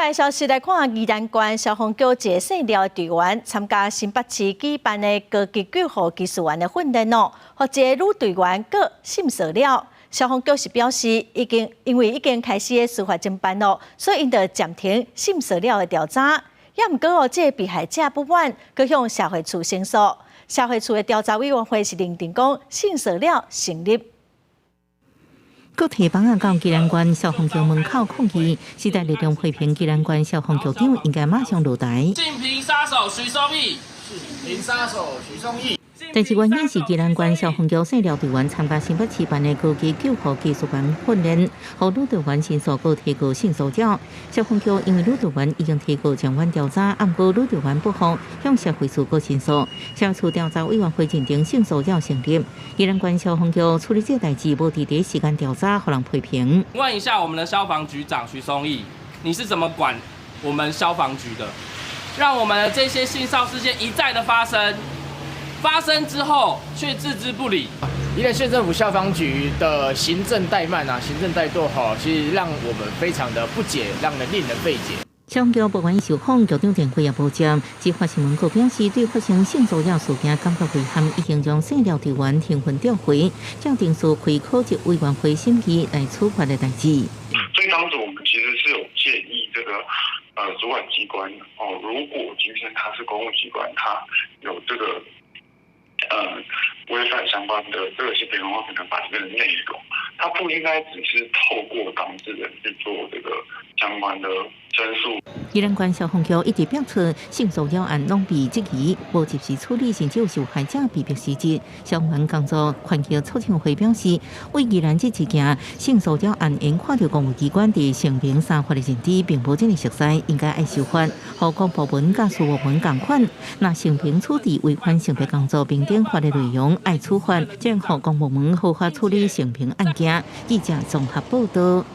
來消息來看，宜蘭縣消防局一个姓廖的隊員參加新北市舉辦的高級救護技術員的訓練哦，予一个女隊員閣性騷擾。消防局是表示，已經因為已經開始司法偵辦咯，所以𪜶就暫停性騷擾的調查。也毋過哦，這个被害者不滿，閣向社會處申訴。社會處的調查委員會是認定講性騷擾成立。閣提枋仔到宜蘭縣消防局門口抗議，時代力量批評宜蘭縣消防局長應該馬上落台。性平殺手徐松義，性平殺手徐松義。但是原因是宜蘭縣消防局姓廖隊員參加新北市辦的高級救護技術員訓練，予女隊員申訴閣提告性騷擾。消防局因為女隊員已經提告暫緩調查，毋過女隊員不服，向社會處閣申訴。社會處調查委員會認定性騷擾成立。宜蘭縣消防局處理這代誌無佇第一時間調查，予人批評。問一下我們的消防局長徐松義，你是怎麼管我們消防局的？讓我們的這些性騷事件一再的發生。發生之後卻置之不理。宜蘭縣政府消防局的行政怠慢啊，行政怠惰哈，其實讓我們非常的不解，讓人令人費解。消防局不願意受訪，局長電話也無接。只發新聞稿表示，對發生性騷擾事件感覺遺憾，已經將姓廖隊員停訓調回，照程序開考級委員會審議來處罰的代誌。所以當時我們其實是有建議這個主管機關哦，如果今天他是公務機關，他有這個違反相關的這個性別文化平等法裡面的內容，他不應該只是透過當事人去做這個相關的申訴。宜蘭縣消防局一直表示，性騷擾案攏被質疑，無及時處理，甚至有受害者被迫辭職。消防工作權益促進會表示，對宜蘭這一件性騷擾案，𪜶看著公務機關佇性平三法的認知並無這麼熟悉，應該愛修法，予公部門佮私部門仝款。若性平處置違反性別工作平等法的內容，愛處罰，這樣予公部門合法處理性平案件。記者綜合報道。